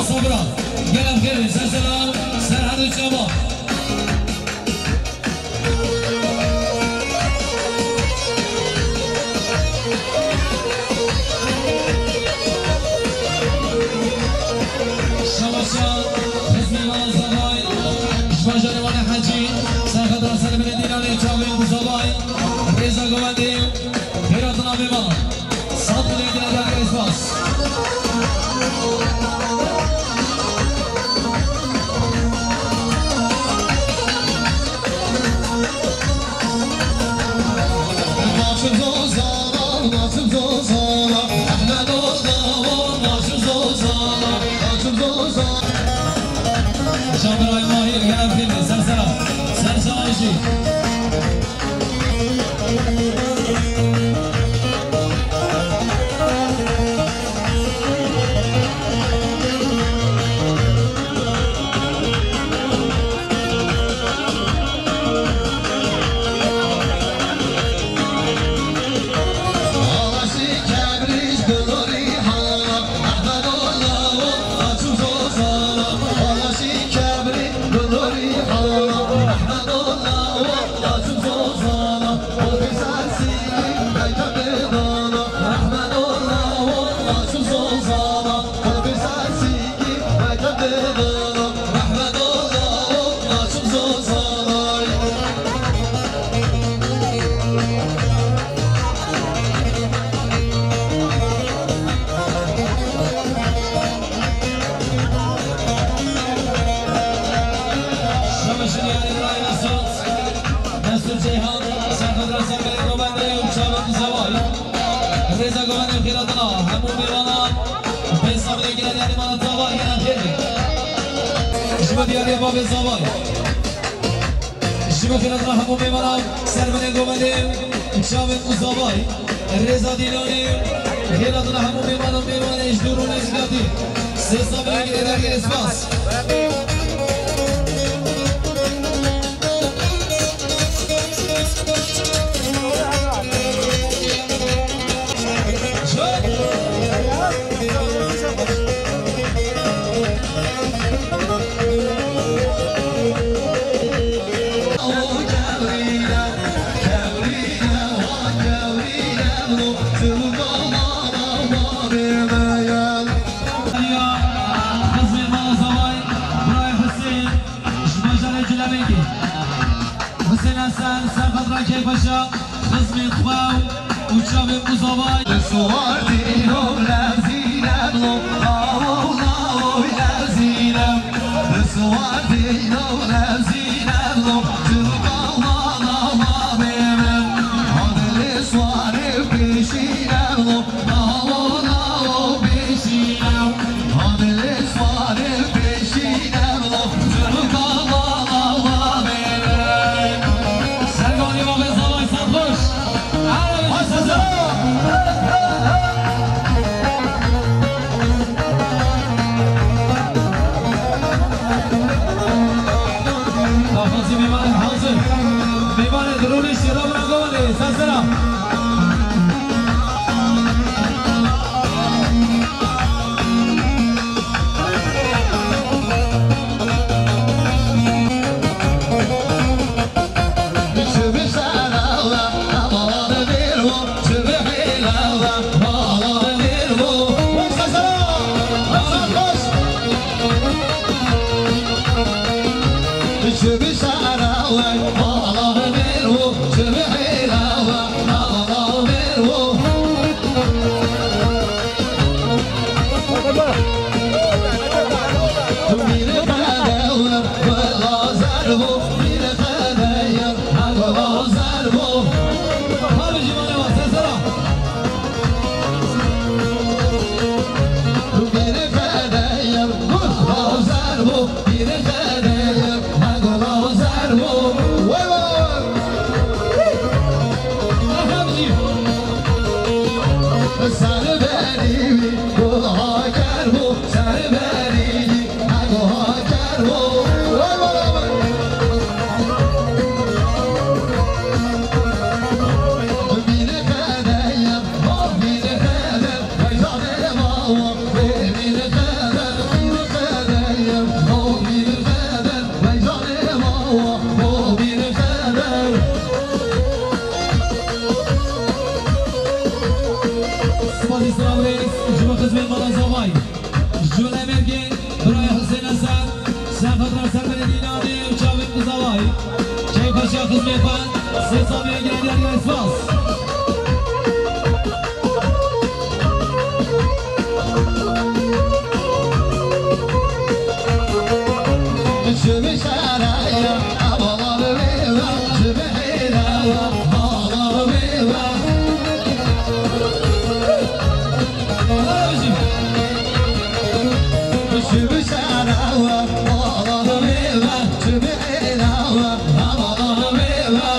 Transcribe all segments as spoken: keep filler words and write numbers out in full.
Sabra, gelek xêr, ser sera, ser her du çava. Şabaşa, xizmê Wana Zavay, ji bajarê Wana Hecî, serxedra ser binê dîlanê çavên Zavay, rêza govendê, xêratina mêvan. Sağ olun, gelin, gelin, spas. Naçim zozala, naçim zozala, Ahmet o dava, naçim zozala, naçim zozala. Şabirayê Mahir, gelin, gelin, ser sera, ser sera jî. Şabaşin yarê birayê Mesut, Mesut Ceyhan, serxedra ser binê govendê û çavên Zavay. Rêza govendê xêratina hemû mêvanan. Pêsa binê gelê yarê Wana Zavay, gelin xêr. Ji bo diyariya bavê Zavay. Ji bo xêratina hemû mêvanan, ser binê govendê û çavên Zavay. Rêza dîlanê, xêratina hemû mêvanan, mêvanê ji dûr û nêzîkatî. Sê sabirê girêdayê spas. Xizmê Mala Zavay, birayê Husên, ji bajarê Cilebêkê. Husên Hesen, serxedra Keypaşa, xizmê xwe û çavên Zavay. Li siwar dîno lezîne blo, lawo, lawo, lezîne. Li siwar dîno lezîne blo, Tirka la, la, la, bê min. Hadi li siwarê pêşîne blo, Xizmê Mala Zavay. Ji Wele Mêrgê, birayê Husên Esed, ser xatira ser belê Dîlanê û çavên bi Zavay. Keyfa şiya xizmê xwe, sê salê girêdayî spas. Ji bi şeraya, hevala bi wê ve, ji bi hêla ve, hevala bi wê ve. Ji bi şeraya, hevala bi wê ve, ji bi hêla ve, hevala bi wê ve.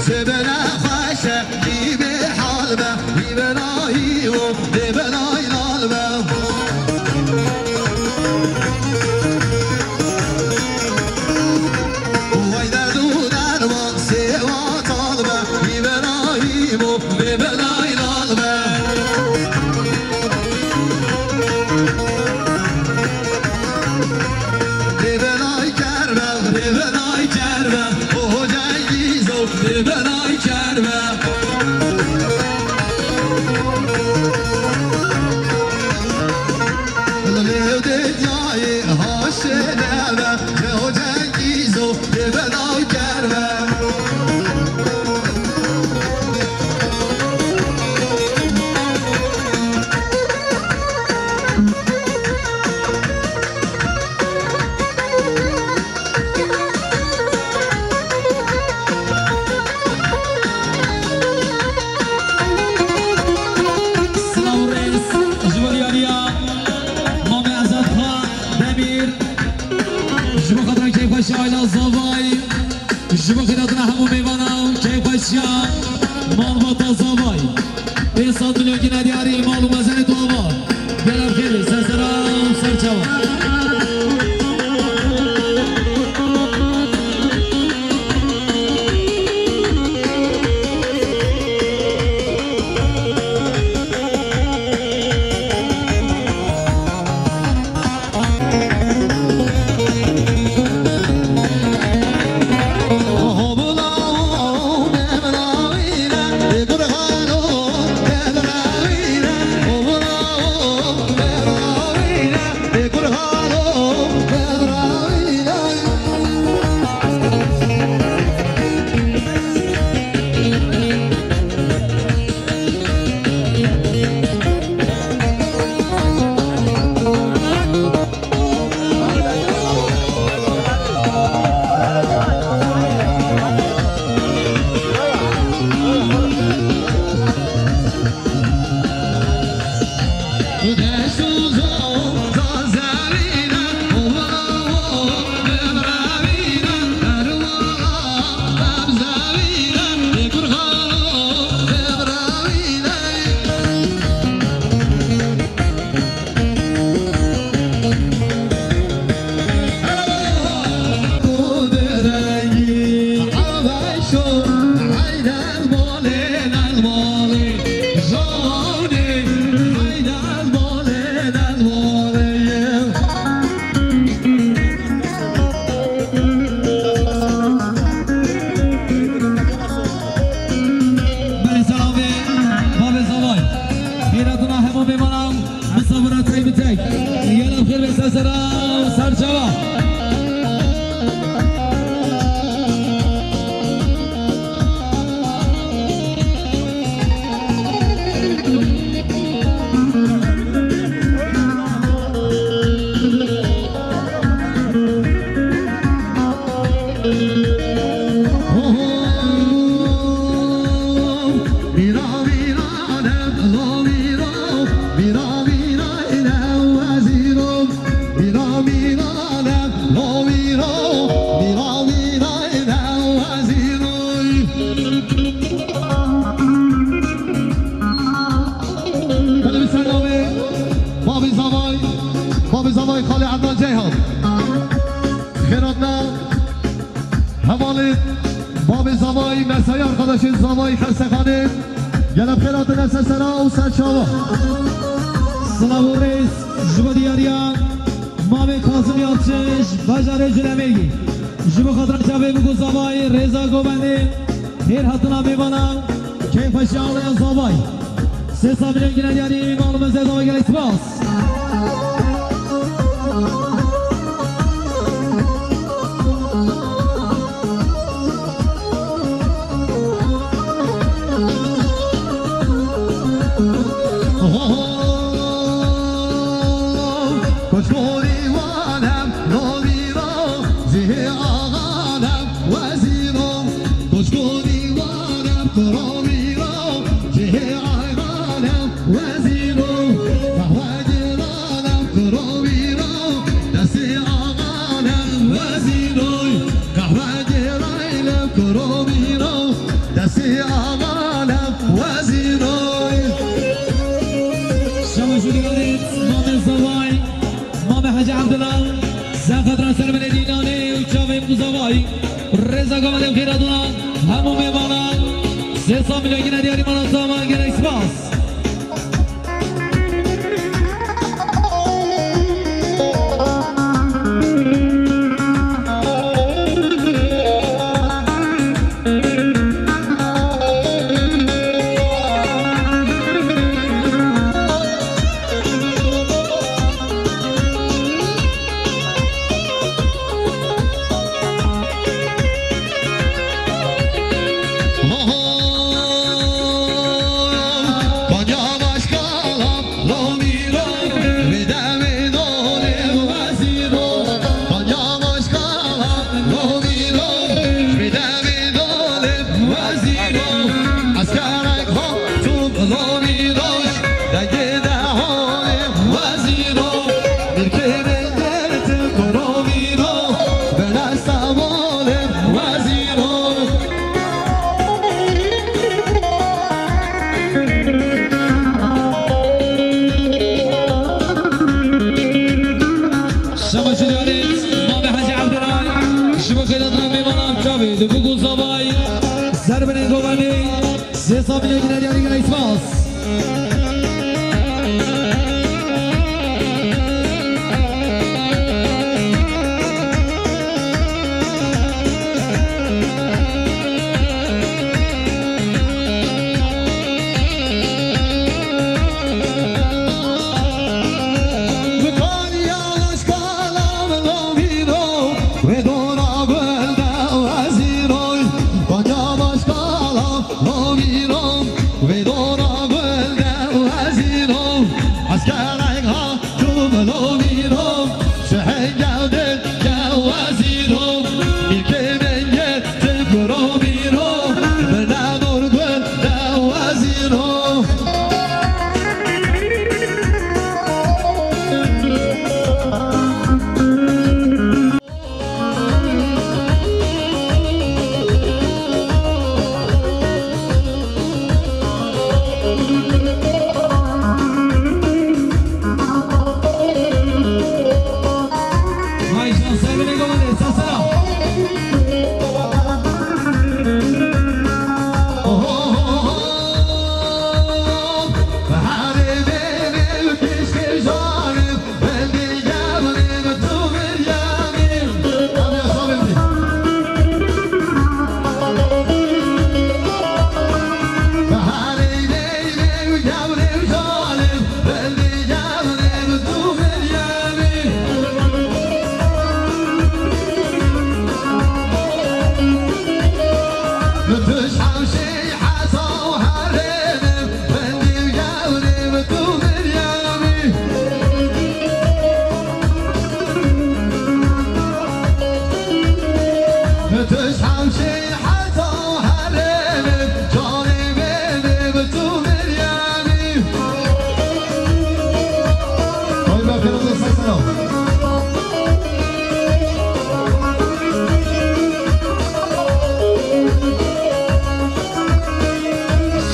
Ji bela xweş e, î bê hal be, î belahî û bê belay lal be. Wey derd û derman sêwa tal be, î belahî û bê belay lal be. Bê belay kerbe, bê belay kerbe, oho Cengîzo, bê belay kerbe. Lê dinyayê haşê nebe, oho Cengîzo, bê belay kerbe. Silav û rêz ji bo diyariya Mamê Azad Xan Demîr, ji bo xatira keyfxweşiya aîla Zavay. Ji bo xêratina hemû mêvanan, keyfxweşiya malbata Zavay. Pênc sed milyon gine diyarî mal û mezenê tu ava. Gelek xêr, ser sera û ser çava. Belê selamê bavê Zavay. Hêratina hemû mêvanan. Misafira tek bi tek. Gelek xêr be ser sera û ser çava. Babê Zavay, Babê Zavay Xalê Ednan Ceyhan. Xêratna hevalê Babê Zavay, mesai arkadaşê Zavay Xestexanê. Gelek xêratine ser sera û ser çava. Silav û rêz ji bo diyariya Mamê Kazim Yalçin ji bajarê Culemêrgî. Ji bo xatira çavê min ku Zavay, rêza govendê, xêr hatina mêvanan, keyfa şialaya Zavay. Sê samîlê gine diyarî malê min Zavay, gelek spas. Koçkorî wanem nomîro cihê axanem wezîro. Koçkorî wanem kuromîro cihê axanem wezîro. Qehwe gêranem kuromîro destê axanem wezîro. Qehwe gêranem kuromîro destê axanem wezîro. Şama jûrî Mamê Zavay, Mamê Hecî Ebdullah, ser xatira ser binê dîlanê û çavê min ku Zavay. Rêza govendê xêr hatina hemû mêvanan. Sê samîlê gine diyarî mala Zavay, gelek spas. Şema jî diyanê Mamê Hecî Ebdullah, ji bo xêrhatina mêvanan çavê di bûk û zavayî ser binê govendê, sê samîlê gine diyarî, gelek spas.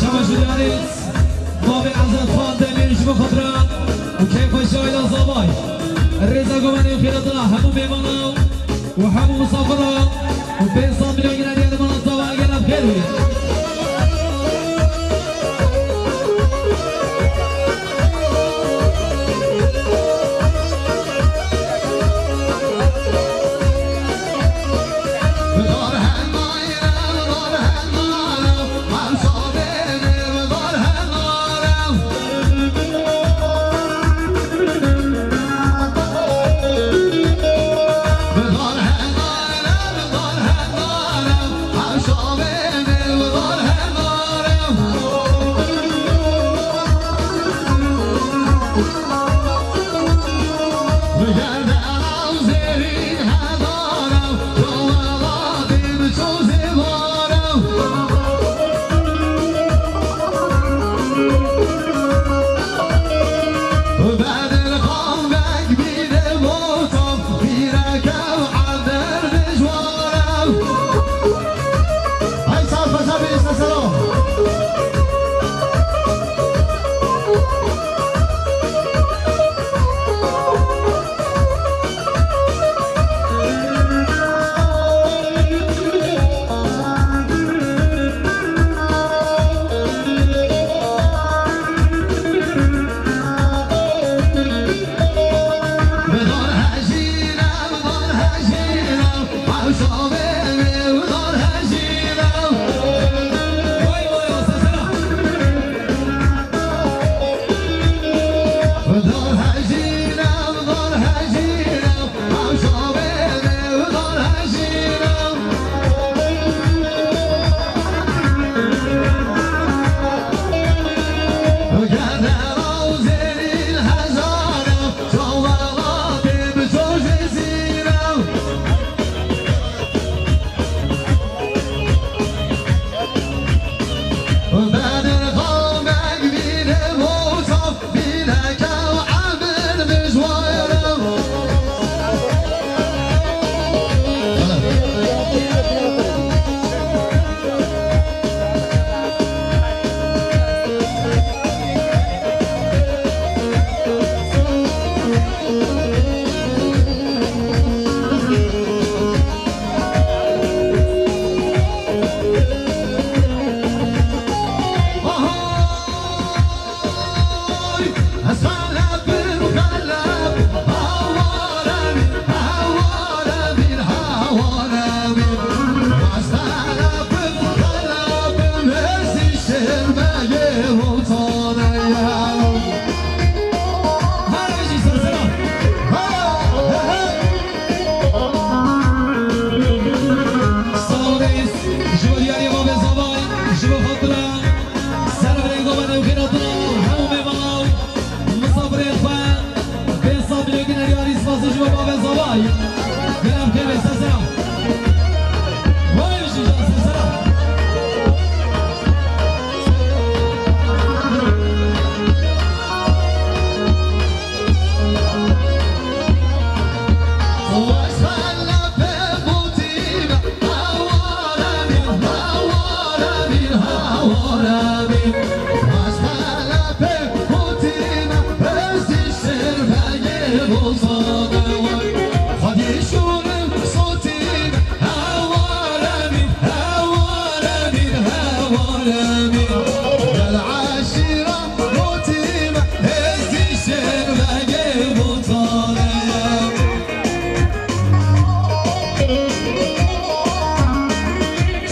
Şema jî diyanê Bavê Ezad Xan Demîr ji bo xatira Keyfa şayla zavay. Rêza gomanê xêratina hemû mêmana û hemû misafira û pênc sed milyon yine diye mala zava gene xêr bî. Ji bo diyariya Babê Zavay, ji bo xatira servêrê gomanê û xêratina hemû mêvanan û misafirên xwe, pênc sed milyon diyarî spasî ji bo Babê Zavay. Gelem kevê sersera. Vay jî can sersera.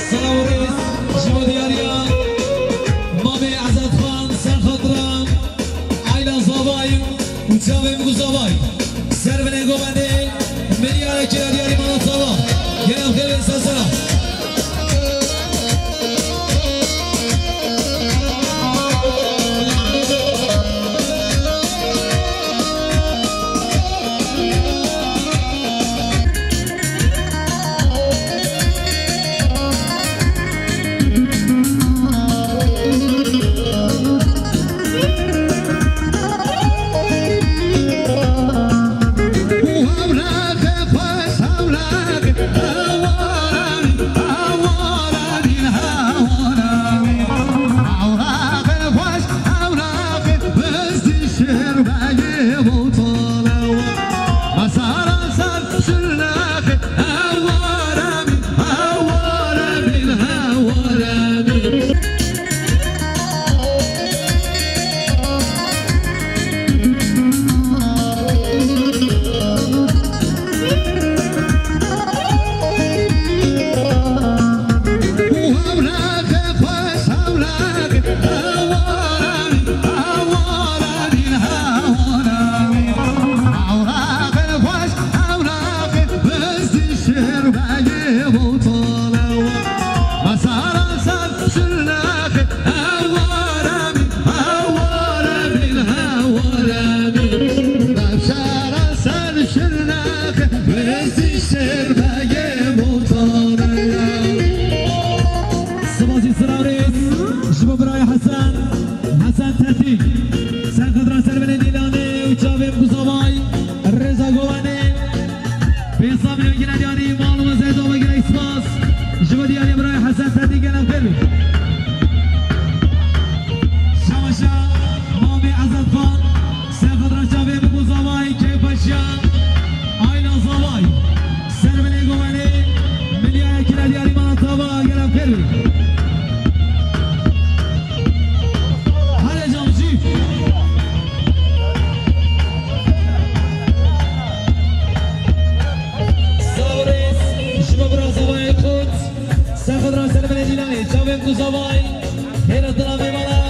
Silav û rêz ji bo diyariya Mamê Ezad Xan, ser xatira Ayla Zavay û çavên ku Zavay. Ser binê govendê Mirî Arekê diyarî mala Zava. Gelem xêr ve sersera. Spasî Sirarês ji bo birayê Hesen, Hesen Tetî. Ser xetra ser belê Dîlanê û çavên Buzavay, Rêza Gowenê. Pênc sed milyon gine diyarî, mal û mezeyê dava girek spas. Ji bo diyarî birayê Hesen Tetî gelek xêr bî. Şabaşa mamê Ezet Xan, ser xetra çavê Buzavay, keyfa şiya, Ayla Zavay. Ser belê Gowenê, milyaya kira diyarî mana tava, gelek xêr bî. Hale camcî. Sağ ol reis. Ji bo bira Zavayê Quds. Ser xetra ser belê Dîlanê. Çavên ku Zavay. Hêra dila mêvana.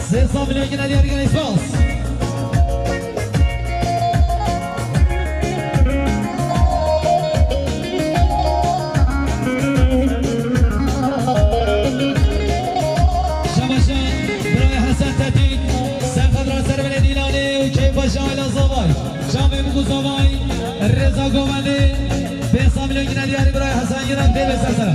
Sê sed milyon kira diyarî, gelek spas. Şabaşa, birayê Hesen Tetî, ser xetra ser belê Dîlanê û keyfa şa Ayla Zavay. Çavê Bûk û Zavay, Rêza Govendê, pênc sed milyon yine diyarî birayê Hesen Yinan tê ve sesera.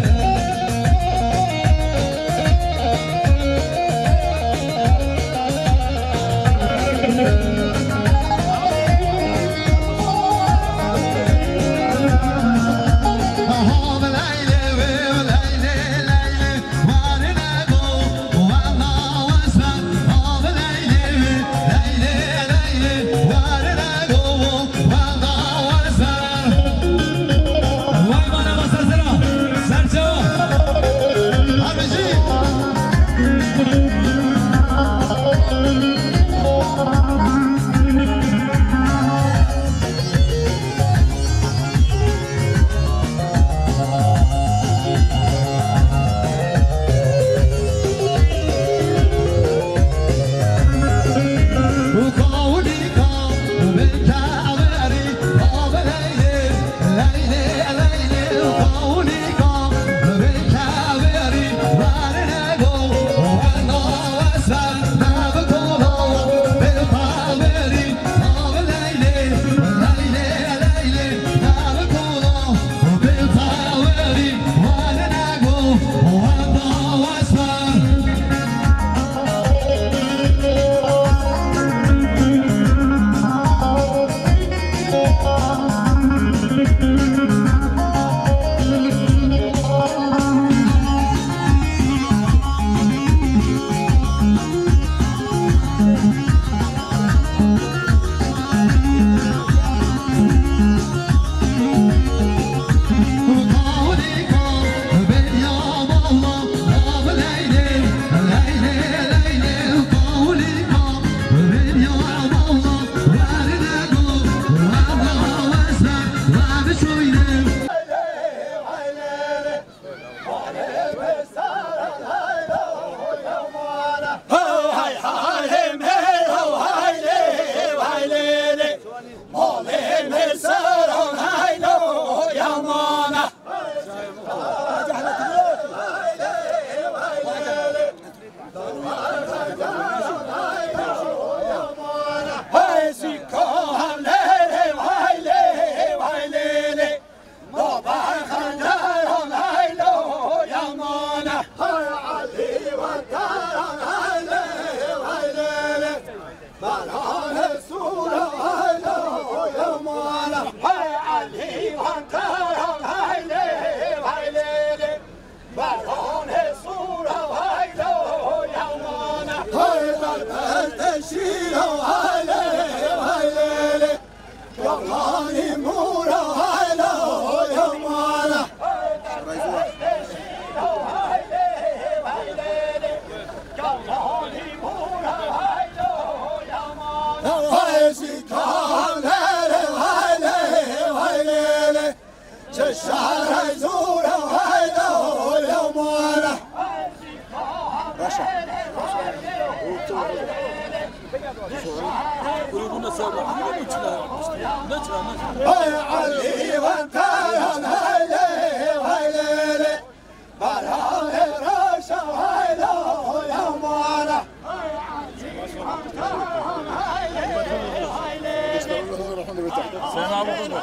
Sen abi kızma.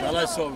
Yalay sor.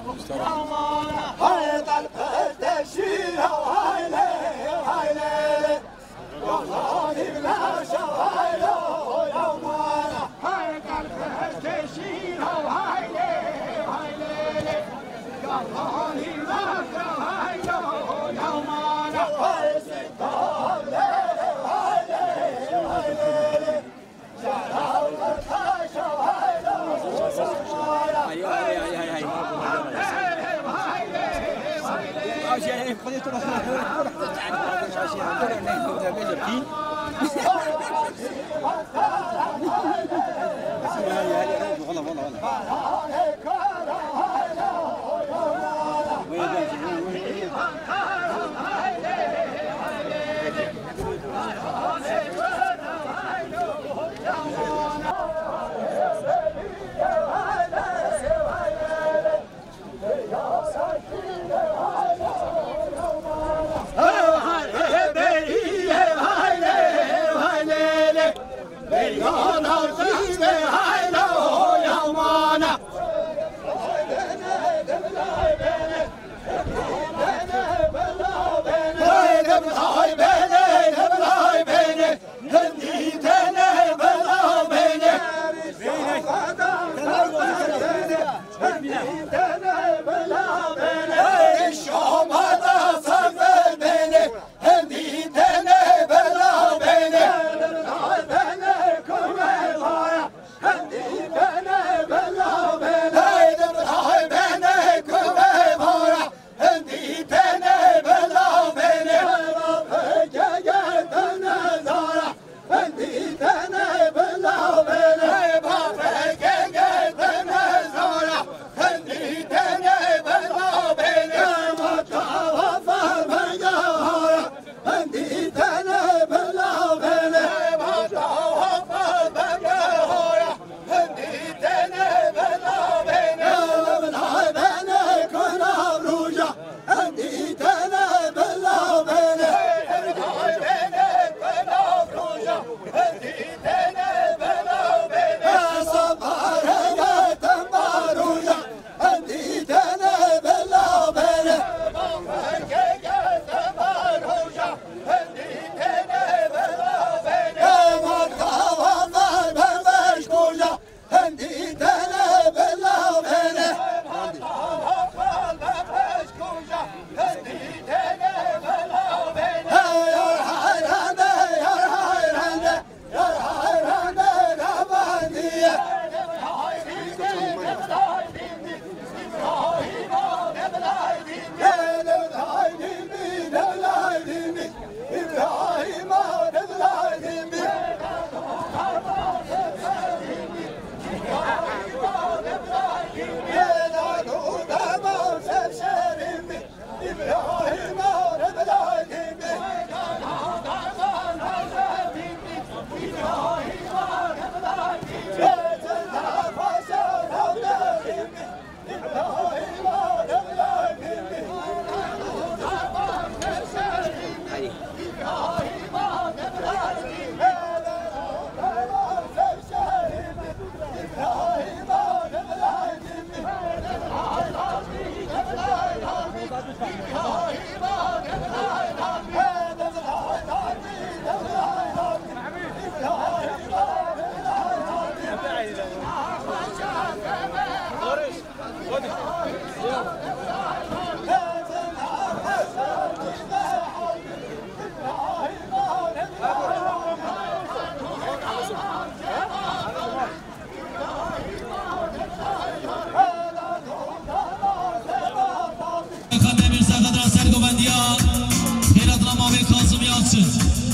Xêratina mavê Kazim Yalçın.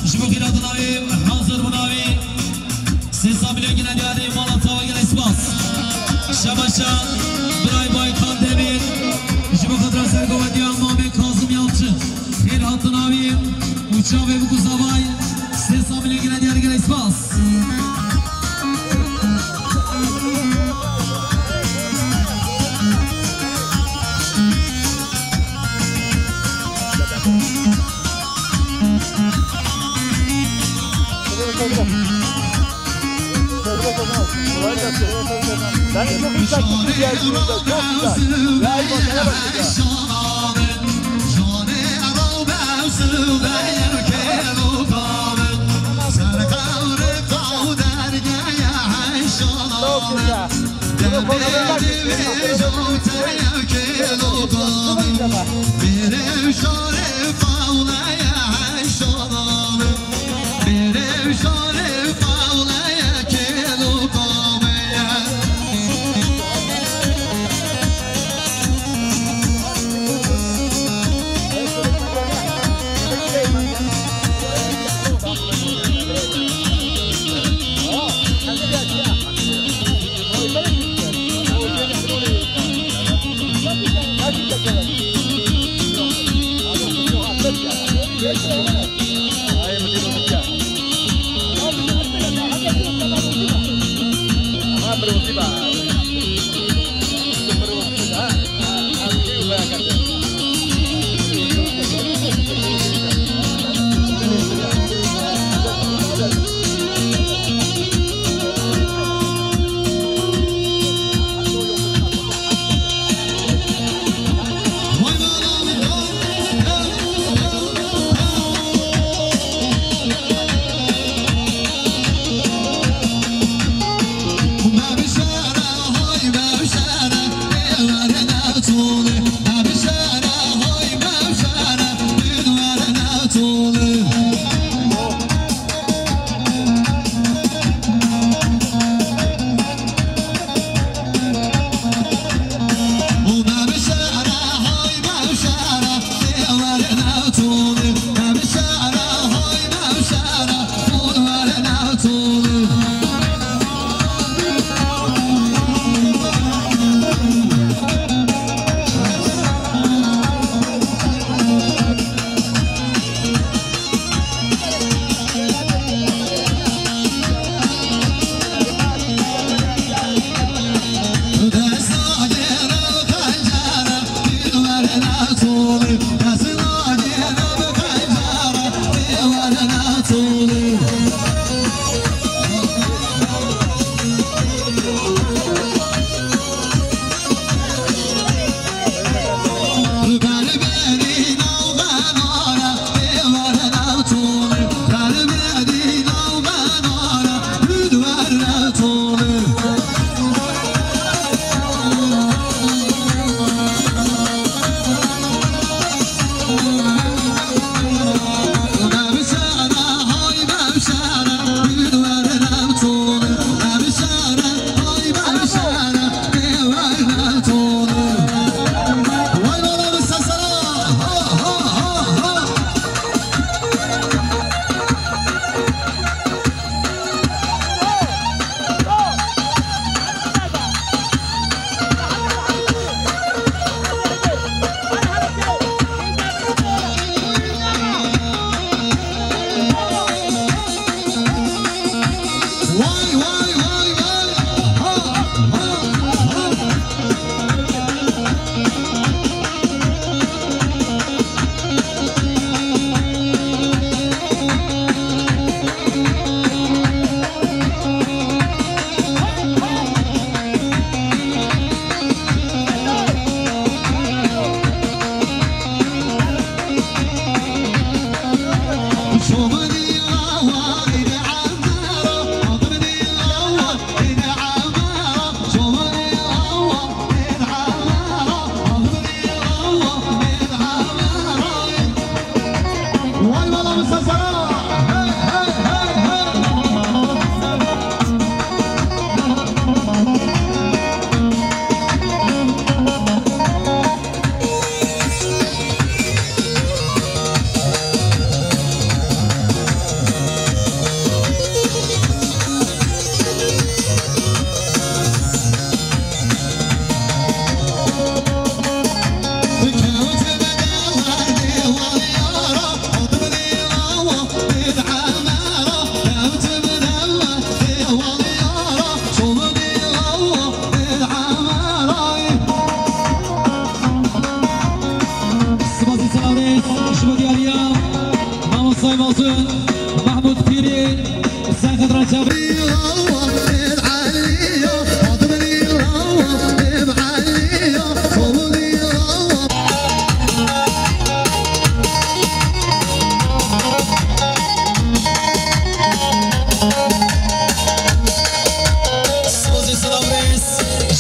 Ji bo xêratina wê hazir bûna wê. Sê sed milyon gine diyarê mala çawa gine Birayê Baykan Demîr, ji bo xatira sergovedeya Mamê Kazim Yalçın, xêr hatina wî û çavê bikû zavay, sê samîlê gire diyar gire spas. Ben çok iyi taktik bir yer burada. Çok güzel. Bravo, sana bak burada. Çok güzel.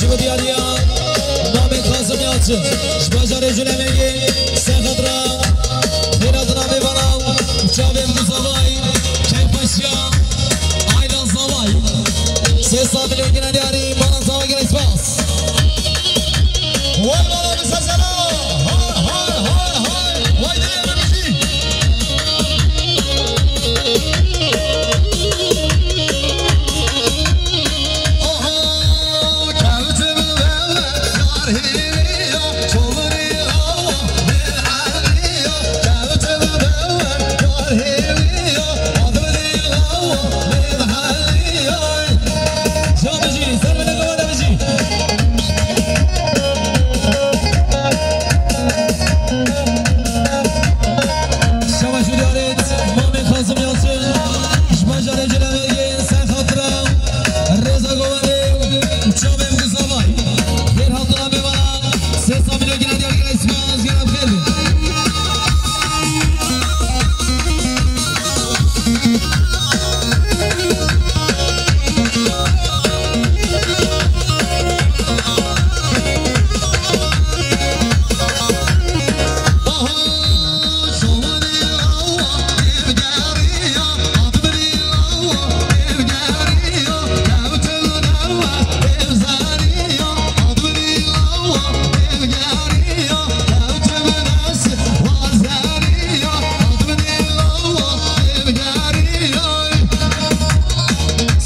Ji bo diyariya namê Kazim Yalçın, ji bajarê Culemêrgê, ser xatira xêratina mêvana û çavên Muzavay, keyfxweşiya Ayla Zavay. Sê sed milyon gine diyarî, mala Zavay, gelek spas. Vay mala bize selam. Hay, hay, hay, hay. Vay dilê min jî. Şeva jûriyarêt, Mamê Kazim Yalçın, ji bajarê Celemergê, ser xatira rêza govendê û çavên Muzavay. Xêr hatina mêvana, sê sed milyon gine diyar, gelek spas, gelek xêr be.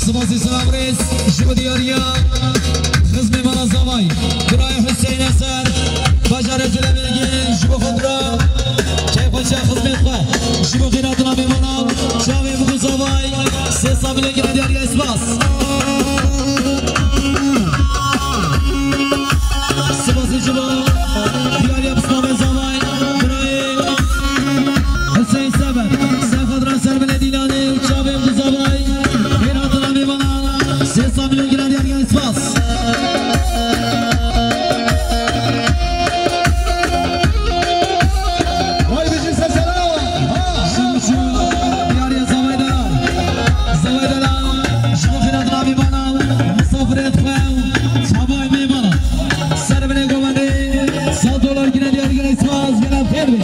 Sipasî silav rêz ji bo diyariya xizmê mala Zavay. Birayê Huseyne ser bajarê Culemêrgê ji bo xatira keyfxweşiya xizmê xwe. Ji bo xîratina mêvanan çavê Muzavay. Sê sed milyon gine diyariya spas. Sipasî ji bo diyariya pismamê Zavay. Birayê Huseyîn Sever, ser xatira ser binê dîlanê û çavên Muzavay. Xêr hatina mêvanan, sê sed milyon gine diyar, gelek spas. Vay bijî sesera. Şû, şû, diyariya Zavay Delal. Zavay Delal, ji bo xîratina mêvanan, misafirê xwe û çavayê mêvanan. Ser binê govendê, sed dolar gine diyar, gelek spas, gelek xêr be.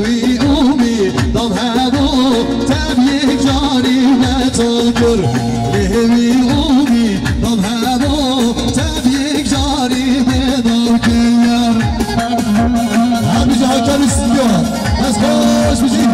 Wî û wî dam hebo, tev yek carî metal kir. Lê wî û wî dam hebo, tev yek carî bêdam kir. Her bijî hakan û stüdyo. Ez xweş bijî.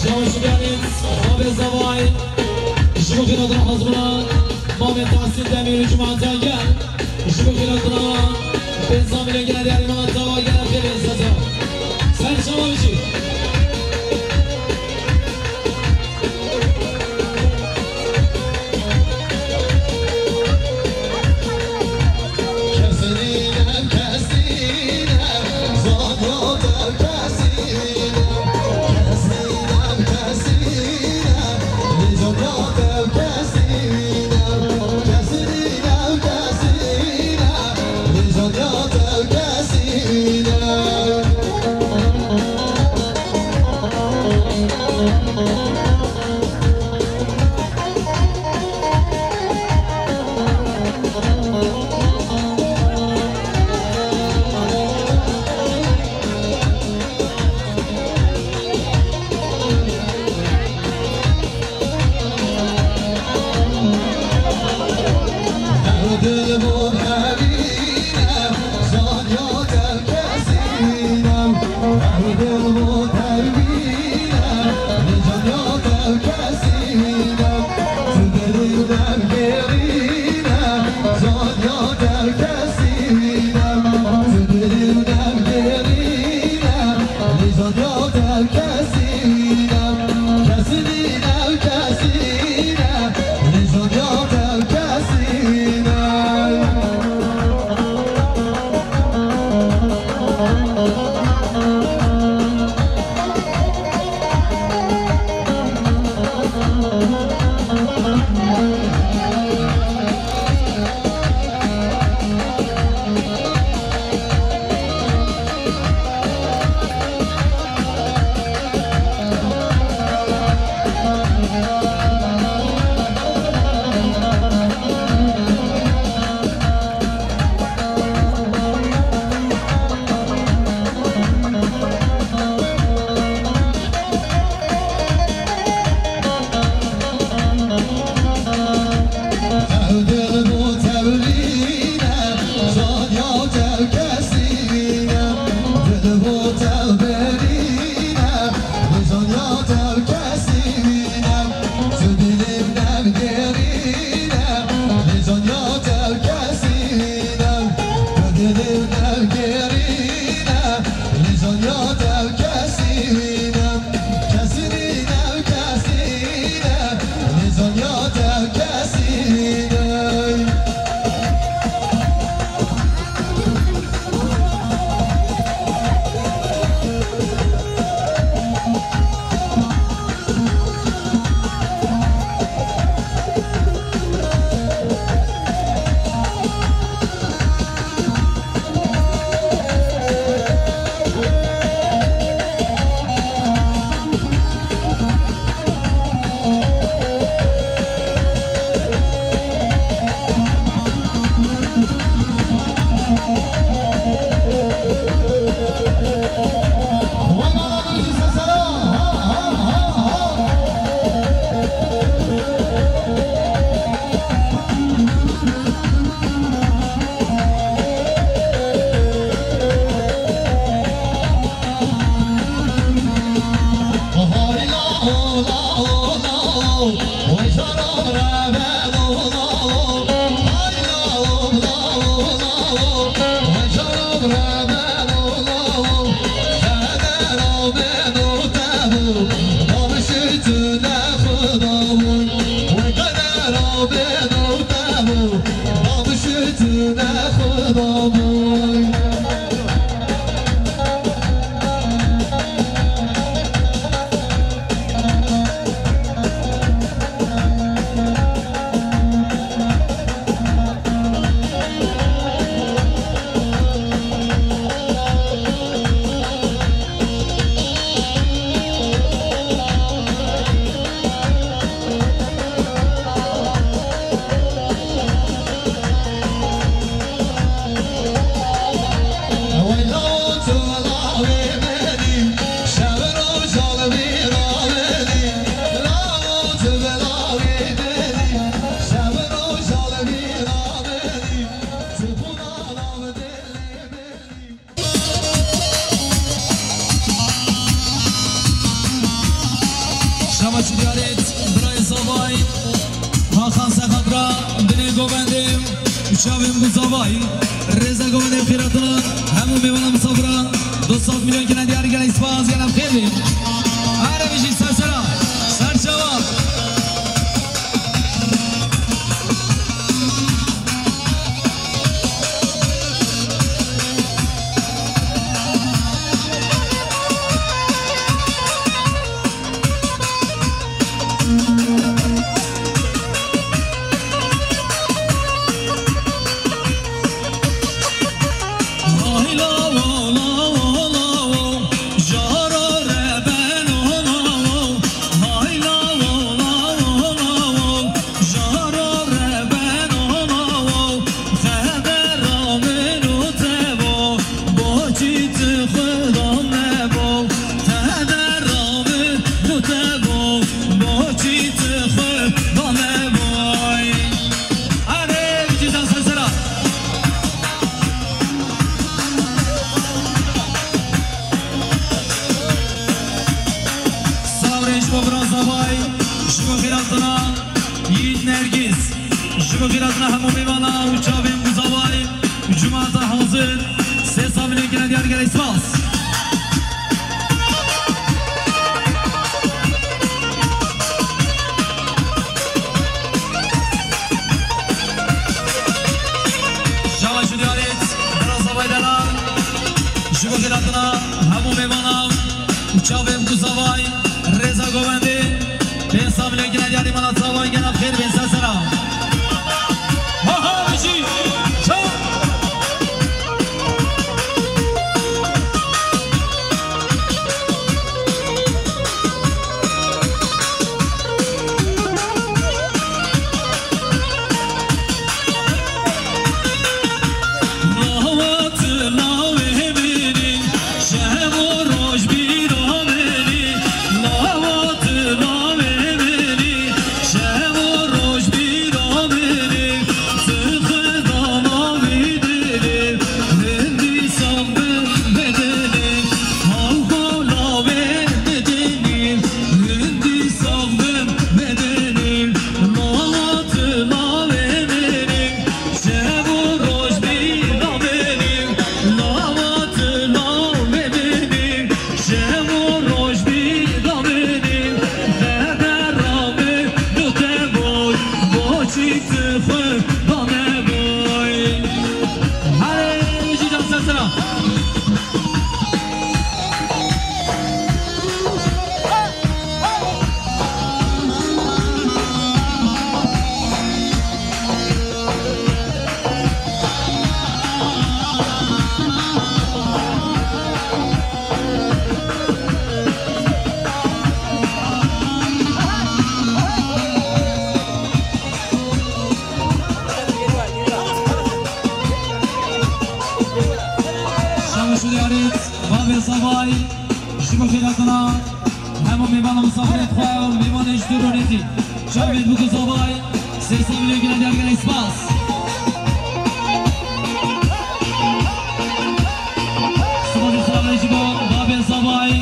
Şaş gelin, xabê zavay. Ji bo xîretira hezbûna Mamê Tahsîn Demîr û cemaeta gel. Ji bo xîretira Benzamînê gel, diyarê mama tawa gel, xêrê seza. Ser çawa bijî. Binê govendê û çavên Guzavayî, rêza govendê û xîratina hemû mêvanan misafiran, du sed milyon kine diyar, gelek spas, gelek xêr bin. Erê bijî sersera, serçava. Sawrê ji bo bira Zavay, ji bo xêratina Yiğit Nergis, ji bo xêratina hemû mêvana û çavên Guzavay û cemaata hazir, sê sed milyon kine diyar, gelek spas. Şaba şudiyaret, bira Zavay delal, ji bo xêratina hemû mêvana û çavên Guzavay, rêza govendê, pênc sed milyon kine diyar, mêvana Zavay, gelek xêr bin, sersera. Ha ha, bijî, çaw. Şaş û diyarêt, bavê Zavay, ji bo xêratina hemû mêvan û misafirên xwe û mêvanên ji dûr û nêzîk. Çavên Bûk û Zavay, sê sed milyon gine diyar, gelek spas. Spasî silavê ji bo bavê Zavay,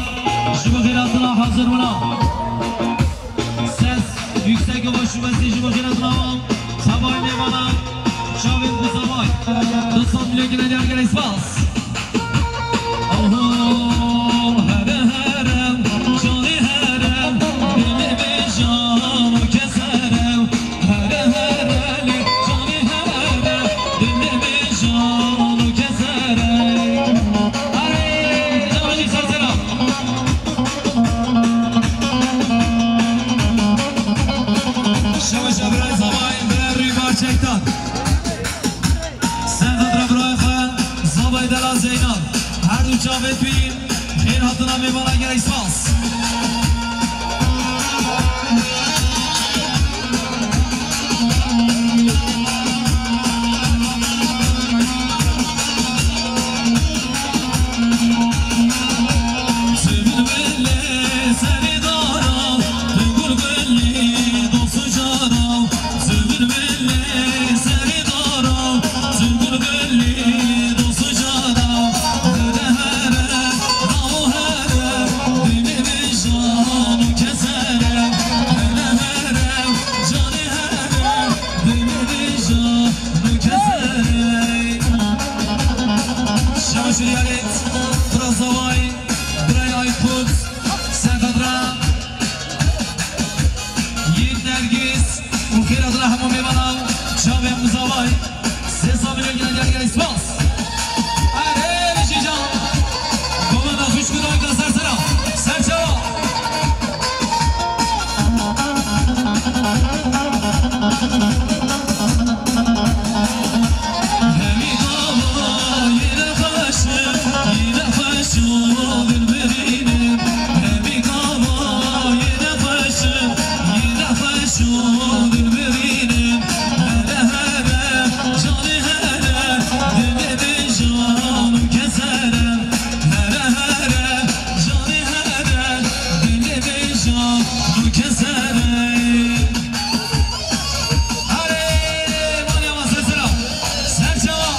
ji bo xêratina hazir bûna. Ses yüksek ava şûmesî ji bo xêratina wan. Zavay mêvana, çavên Bûk û Zavay. Du sed milyon gine diyar, gelek spas. Aho, here here, canê here, dilê vê jano kes here. Here here, lê canê here, dilê vê jano kes here. Are, canê sersera. Şewe şebre zavayên be rîva çektan. Senda dira birayê xwe, Zavay Dela Zeynal. Her du çavê tu yî, xêr hatina mêvana, gelek spas. Spas. Erê, Rijî can. Komanda xwişk û dayika ser sera. Ser çawa. Hemî gava yine xweş, yine xweş û dilbirînim. Hemî gava yine xweş, yine xweş û dilbirînim. Here here, canê here, dilê min jan û keser e. Here here, canê here, dilê min jan û keser e. Erê, maliya ma ser sera. Ser çawa.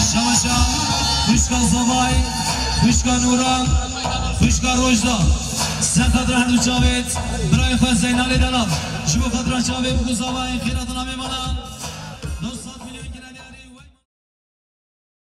Şaşa, xwişka Zavay, xwişka Nûran, xwişka Rojda. Ser xatira her du çavêt, birayê xwe Zeynalê Delal. Ji bo xatira çavê bû ku Zavayê xêra dina mêvanan.